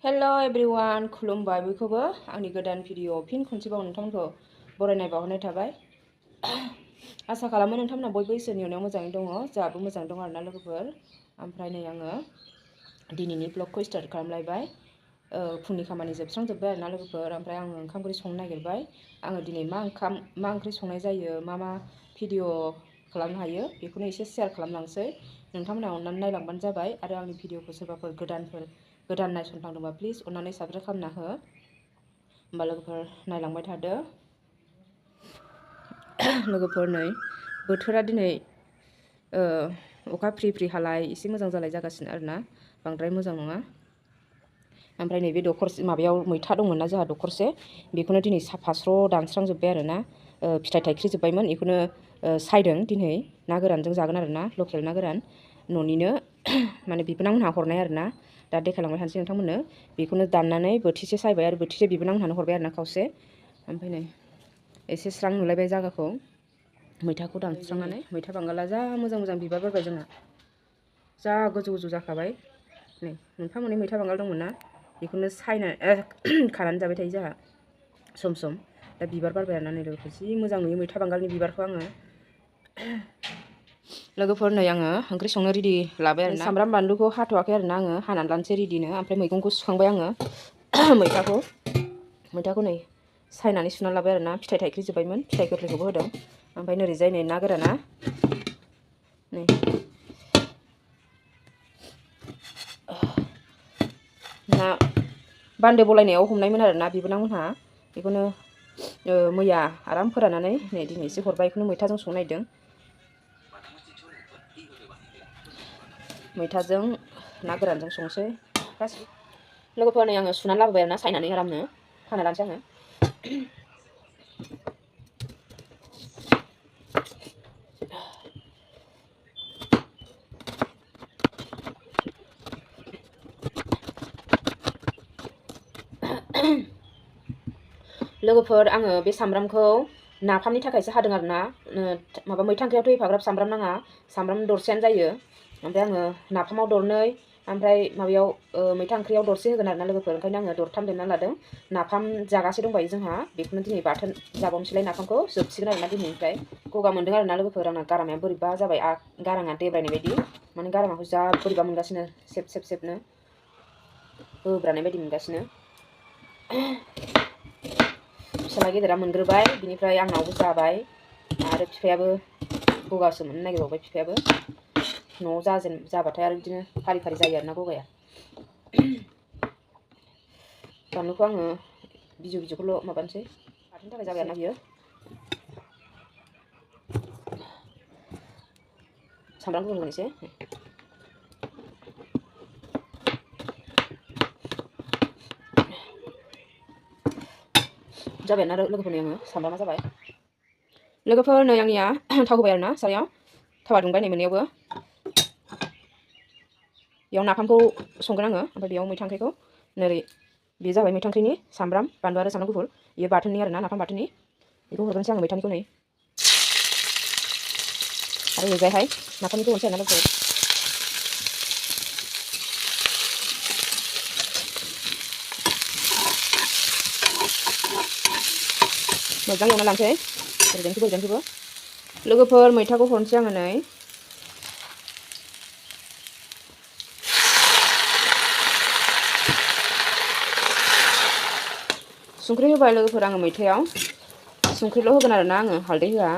Hello everyone खुलुमबाय बयखौबो आंनि गोदान भिडिअ फिन खनसेबाव नोंथांमोनखौ बरायनाय बावहरनाय थाबाय। आसा खालामो नोंथांमोना बयबो इसोरनि अननायाव मोजाङै दङ, जोंहाबो मोजां दं आरोना लोगोफोर। ओमफ्राय नै आङो दिनैनि ब्लगखौ स्टार्ट खालामलायबाय। फुंनि खामानि जोबस्रांजोब्बाय आरोना लोगोफोर। ओमफ्राय आङो ओंखाम ओंख्रि संनो नागिरबाय। आङो दिनै मा ओंख्रि संनाय जायो, मा भिडिअ खालामनो हायो बेखौनो एसे शेयार खालामलांसै। नोंथांमोना अननानै नायलांबानो जाबाय। आरो आंनि भिडिअखौ सोरबाफोर गोदान नायसनफ्लांदोंबा प्लिज अननानै साबस्क्राइब खालामना हो। होमबा लोगोफोर नायलांबाय थादो। लोगोफोर नै बोथोरा दिनै अखा फ्रि फ्रि हालाय एसे मोजां जालाय जागासिनो आरोना, बांद्राय मोजां नङा। ओमफ्राय नैबे दखरसे माबायाव मैथा दंमोन ना जोंहा दखरसे, बेखौनो दिनै साफा स्र' दानस्रांजोब्बाय आरोना। फिथाइ थाइख्रि जोब्बायमोन, बेखौनो सायदों दिनै ना गोरानजों जागोन आरोना, लकेल ना गोरान न'निनो माने बिबोनांमोनहा हरनाय आरोना। दा देखायलांबाय थानोसै नोंथांमोननो। बेखौनो दाननानै बोथिसे सायबाय आरो बोथिसे बिबोनांमोनहानो हरबाय आरोना खावसे। ओमफ्राय नै एसे स्रां नुलायबाय जायगाखौ। मैथाखौ दानस्रांनानै मैथा बांगाला जा मोजां मोजां बिबार बारबाय जोंना, जा गोजौ गोजौ जाखाबाय। नै मोनफा मोननै मैथा बांगाल दंमोन ना, बेखौनो खानानै जाबाय थायो जोंहा सम सम। दा बिबार बारबाय आरोना नै लोगोफोर, जि मोजां नुयो मैथा बांगालनि बिबारखौ आङो। लोगोफोर नै आङो ओंख्रि संनो रेडि लाबाय आरोना। सामब्राम बानलुखौ हाथ'वाखै आरोना, आङो हानानै लानोसै रेडिनो। ओमफ्राय मैगंखौ सुखांबाय आङो। मैथाखौ नै सायनानै सुनानै लाबाय आरोना, फिथाइ थाइख्रि जोब्बायमोन, फिथाइ गोरलैखौबो होदों। ओमफ्राय नोरैजाय नै ना गोराना नै ना बान्दो बलायनायाव हमनायमोन आरोना बिबोनांमोनहा, बेखौनो मैया आराम फोराननानै नै दिनै एसे हरबाय। बेखौनो मैथाजों संनो नागिरदों, मैथाजों ना गोरानजों संसै गासिबो। लोगोफोर नै आङो सुनानै लाबोबाय आरोना, सायनानै आरामनो हाना लानोसै आङो। लोगोफोर आङो बे सामब्रामखौ नाफामनि थाखायसो हादों आरोना। माबा मैथा ओंख्रियावथ' एफाग्राब सामब्राम नाङा, सामब्राम दरसेयानो जायो। ओमफ्राय आङो नाफामाव दरनै, ओमफ्राय माबायाव मैथा ओंख्रियाव दरसे होगोन आरोना लोगोफोर। ओंखायनो आङो दरथाम देना लादों। नाफाम जागासे दंबायो जोंहा, बेखौनो दिनै बाथोन जाबावनोसैलाय। नाफामखौ जोबसिगोन आरोना दिनैनिफ्राय। गगा मोनदों आरोना लोगोफोर, आंना गारामाया बोरैबा जाबाय, गाराङा देब्रायनाय बायदि, माने गारामाखौ जा बोरैबा मोनगासिनो, सेबनो बोब्रानाय बायदि मोनगासिनो। फिसाला गेदेरा मोनग्रोबाय, बिनिफ्राय आंनावबो जाबाय, आरो बिफायाबो गगासो मोननो नागिरबावबाय। बिफायाबो न'आव जाबाथाय आरो बिदिनो फारि फारि जायो आरोना गगाया। बानलुखौ आङो बिजौखौल' माबानोसै, बाथोननि थाखाय जाबाय आरोना बियो। सामब्राम गुफुर होनोसै। जाबाय ना लोगोफोरनि आङो सामब्रामा जाबाय। लोगोफोर नै आंनिया थाव होबाय आरोना सारायाव, थावा दुंबाय नै मोननैयावबो। बेयाव नाफामखौ संगोन आङो, ओमफ्राय बेयाव मैथा ओंख्रिखौ नोरै बे जाबाय मैथा ओंख्रिनि सामब्राम बानलु आरो सामब्राम गुफुर, बेयो बाथोननि आरोना, नाफाम बाथोननि। बेखौ हरग्रोनोसै आङो मैथानिखौ नै, आरो ओरैजायहाय नाफामनिखौ हरनोसै आरोना लोगोफोर। मोजां एवना लानोसै ओरैजोंबो। लोगोफोर मैथाखौ हरनोसै आङो नै। संख्रि होबाय लोगोफोर आङो मैथायाव, संख्रिल' होगोन आरोना आङो, हालदै होआ।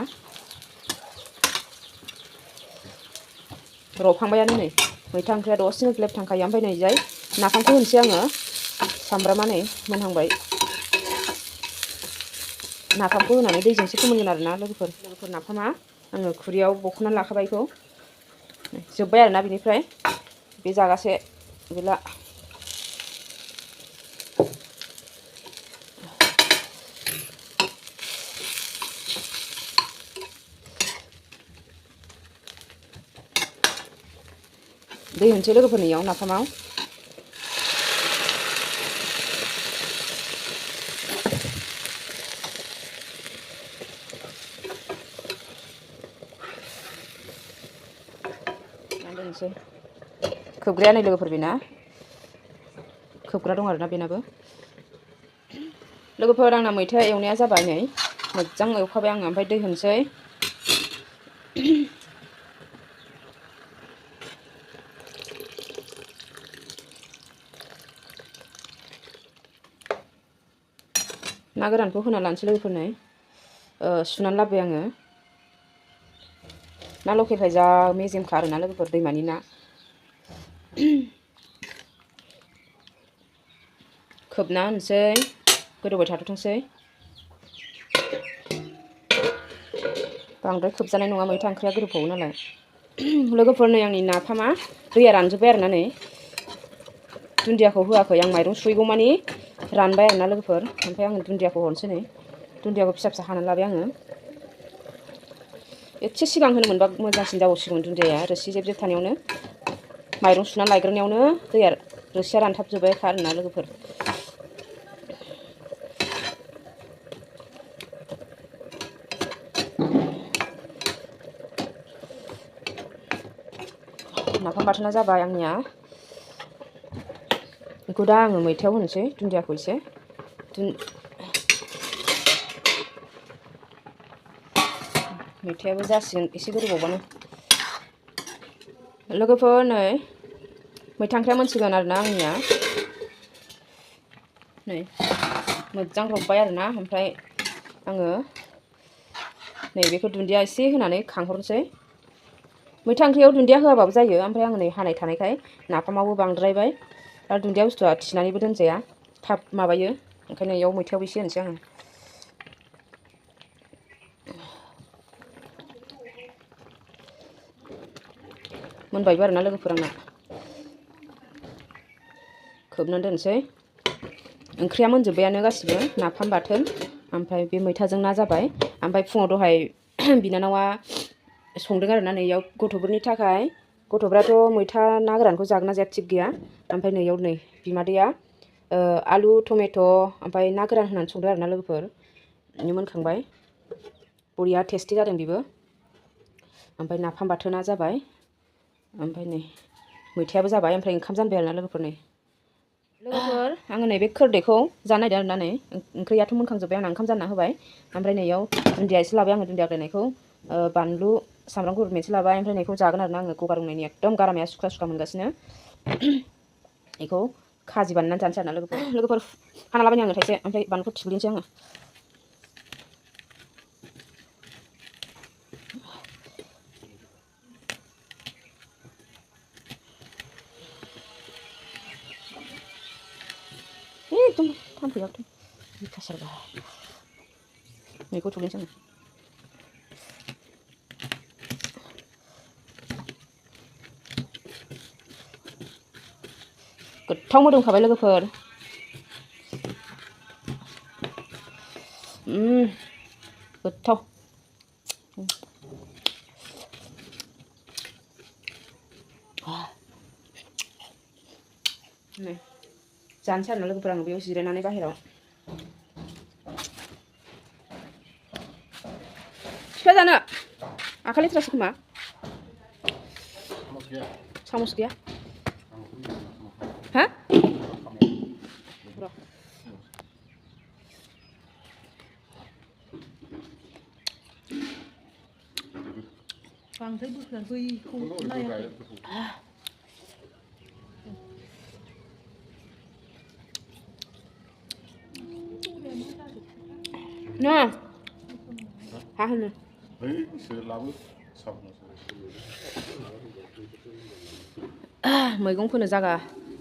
रबखांबायानो नै मैथा ओंख्रिया दसेनो ग्लेब थांखायो। ओमफ्राय नै जाय नाफामखौ होनोसै आङो, सामब्रामा नै मोनहांबाय। नाफामखौ होनानै दैजोंसो फोमोनगोन आरोना लोगोफोर। नाफामा आङो खुरैयाव बख'नानै लाखाबाय। बेखौ जोब्बाय आरोना, बिनिफ्राय बे जागासे गैला। दै होनोसै लोगोफोरनियाव नाफामाव। दोनसै खोबग्राया नै लोगोफोर बेना, खोबग्रा दं आरोना बेनाबो। लोगोफोर आंना मैथा एवनाया जाबाय नै मोजां एवखाबाय आङो ओमफ्राय दै होनोसै। ना गोरानखौ होना लानोसै लोगोफोर नै सुनानै लाबोबाय आङो। ना लकेलखाय जा मेजेमखा आरोना लोगोफोर दैमानि ना। खोबना होनोसै गोदौबाय थाथोंसै। बांद्राय खोबजानाय नङा मैथा ओंख्रिया गोदौफावो नालाय। लोगोफोर नै आंनि नाफामा दैया रानजोब्बाय आरोना नै दुन्दियाखौ होआखै आं माइरं सुहैगौ मानि रानबाय आरोना लोगोफोर ओमफ्राय आङो दुन्दियाखौ हरनोसै नै दुन्दियाखौ फिसा फिसा हानानै लाबाय आङो। एसे सिगां होनो मोनबा मोजांसिन जाबावसिगौमोन दुन्दियाया रोसि जेब जेब थानायावनो माइरं सुनानै लायग्रोनायावनो दैया रोसिया रानथाबजोब्बायखा आरोना लोगोफोर। नाफाम बाथोना जाबाय आंनिया। बेखौ दा आङो मैथायाव होनोसै दुन्दियाखौ एसे मैथायाबो जासिगोन एसे गोदौबावबानो। लोगोफोर नै मैथा ओंख्रिया मोनसिगोन आरोना आंनिया नै मोजां रबबाय आरोना ओमफ्राय आङो नैबेखौ दुन्दिया एसे होनानै खांहरनोसै। मैथा ओंख्रियाव दुन्दिया होआबाबो जायो ओमफ्राय आङो नै हानाय थानायखाय नाफामावबो बांद्रायबाय आरो दुन्दिया बुस्थुआ थिनानैबो दोनजाया थाब माबायो ओंखायनो इयाव मैथायावबो एसे होनोसै आङो। मोनबायबो आरोना लोगोफोर आंना खोबनानै दोनसै। ओंख्रिया मोनजोब्बायानो गासिबो नाफाम बाथोन ओमफ्राय बे मैथाजों ना जाबाय। ओमफ्राय फुङाव दहाय बिनानावा संदों आरोना नैयाव गथ'फोरनि थाखाय गथ'फ्राथ' मैथा ना गोरानखौ जागोन ना जाया थिग गैया ओमफ्राय नैयाव नै बिमादैया आलु टमेट' ओमफ्राय ना गोरान होनानै संदों आरोना लोगोफोर। मोनखांबाय बरिया टेस्टि जादों बेबो। ओमफ्राय नाफाम बाथोना जाबाय ओमफ्राय नै मैथायाबो जाबाय ओमफ्राय ओंखाम जानबाय आरोना लोगोफोर नै। लोगोफोर आङो नैबे खोरदैखौ जानो नागिरदों आरोना नै ओंख्रियाथ' मोनखांजोब्बाय आंना ओंखाम जानना होबाय ओमफ्राय नैयाव दुन्दिया एसे लाबाय आङो दुन्दिया गायनायखौ बानलु सामब्राम गुफुर मोनसे लाबाय ओमफ्राय नैखौ जागोन आरोना आङो गगा रुंनायनि एकदम गारामाया सुख्रा सुख्रा मोनगासिनो बेखौ खाजि बानायनानै जानोसै आरोना लोगोफोर हाना लाबाय आङो थाइसे ओमफ्राय बानलुखौ थिग्लिनोसै आङो। एकदम थाम्फैयाथ' बिखासारबा मैगं थुग्लिनोसै आङो। गोथाव मोदोमखाबाय लोगोफोर गोथाव नै जानोसै आरोना लोगोफोर आङो बेयाव जिरायनानै बाहेरायाव। फिथा जानो आखाइ लेथ्रासो खोमा सामस गैया हा बांद्राय बोखोना दैखौ नायाखै ना हा होनो मैगं फोनो जागा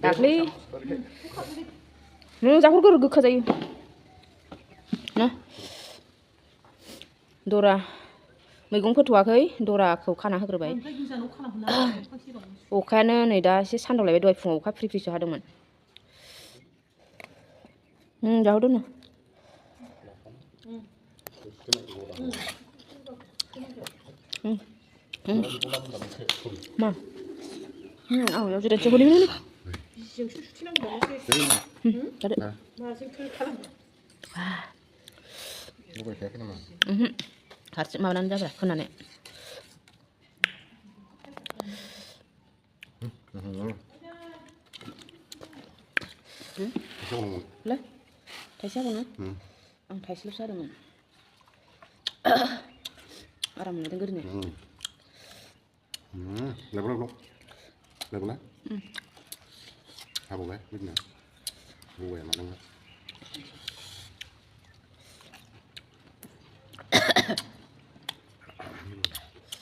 दाख्लै जाहरगोर गोखा जायो ना दरा मैगं फोथ'वाखै दराखौ खाना होग्रोबाय अखायानो नै दा एसे सान्दुं लायबाय दहाय फुङाव अखा फ्रि फ्रिसो हादोंमोन। जाहोदो नो मा आं बेयाव जिरायनोसै हनै हारसिं माबानानै जाबाय फोनानै Lah, थाइसे हागौना? आं थाइसेल'सो हादोंमोन। आराम मोनदों गोदोनि। Level habaवबाय बिदिनो बबाया मादोंमोन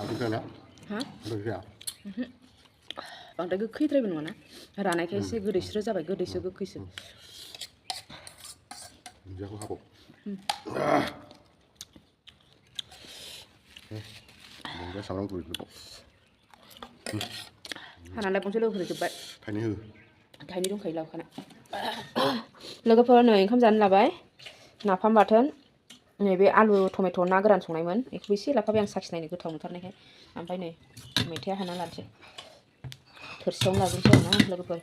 आलु जाया हा आलु जाया बांद्राय गोखैद्रायबो नङा ना रानायखाय एसे गोदैस्रो जाबाय गोदैसो गोखैसो दुन्दियाखौ हाबाव दुन्दिया सामब्राम गुफुरखौ हानालाय गंसे लोगोफोर थाइनै हो थाइनै दंखायो लाबोखाना लोगोफोर नै ओंखाम जानो लाबाय नाफाम बाथोन नैबे आलु टमेट' ना गोरान संनायमोन बेखौबो एसे लाफाबाय आं साखिनायनो गोथाव मोनथारनायखाय ओमफ्राय नै मैथाया हाना लानोसै थोरसियावनो लाजोबनोसै आरोना लोगोफोर